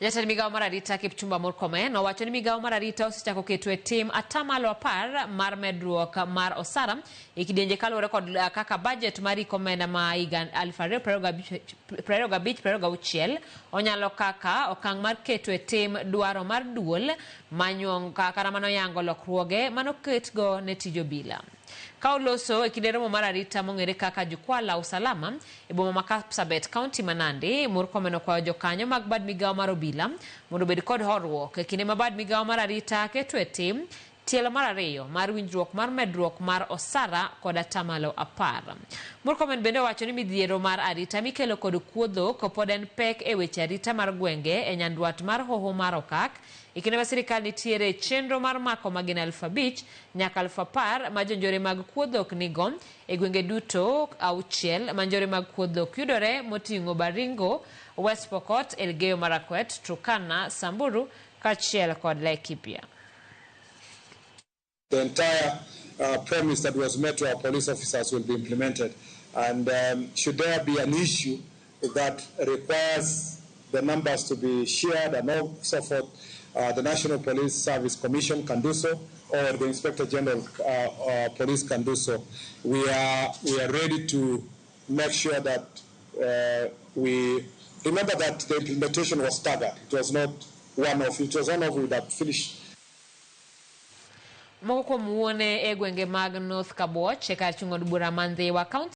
Jatend migawo mar arita Kipchumba Murkomen owacho ni migawo mar arita osechako keto e tim 10% mar medruok mar osara e kidienje kaluwore kod kaka bajet mar hik omenda ma higa 2025-2026 onyalo kaka okang' mar keto e tim dwaro mar duol manyuong kata manoyango lokruoge manoketgo ne tij obila. Ka oloso e kinde romo mar arita mong'ere kaka Jukwaa la Usalama e boma ma Kapsabet, kaunti ma Nandi, Murkomen okwayo jokanyo mag bad migawo mar obila mondo obed kod horuok e kinde ma bad migawo mar arita keto e tim tielo mar ariyo mar winjruok mar medruok mar osara kod 10%. Murkomen bende owacho ni midhiero mar arita mikelo kod kuo dhok pod en pek e weche arita mar gwenge e nyandwat mar hoho mar Okak e kinde ma sirikal nitiere chenro mar mako magina 5,000 nyaka 10,000 ma jonjore mag kuo dhok nigo e gwenge duto auchiel ma njore mag kuo dhok yudore moting'o Baringo, West Pokot, Elgeyo Marakwet, Turkana, Samburu kaachiel kod Laikipia. The entire promise that was made to our police officers will be implemented. And should there be an issue that requires the numbers to be shared and all so forth, the National Police Service Commission can do so, or the Inspector General Police can do so. We are ready to make sure that we remember that the implementation was staggered. It was not one-off. It was one-off, we would have finished. Moko kuom wuone e gwenge mag North Kabuoch e kar chung' od bura ma Ndhiwa, kaunti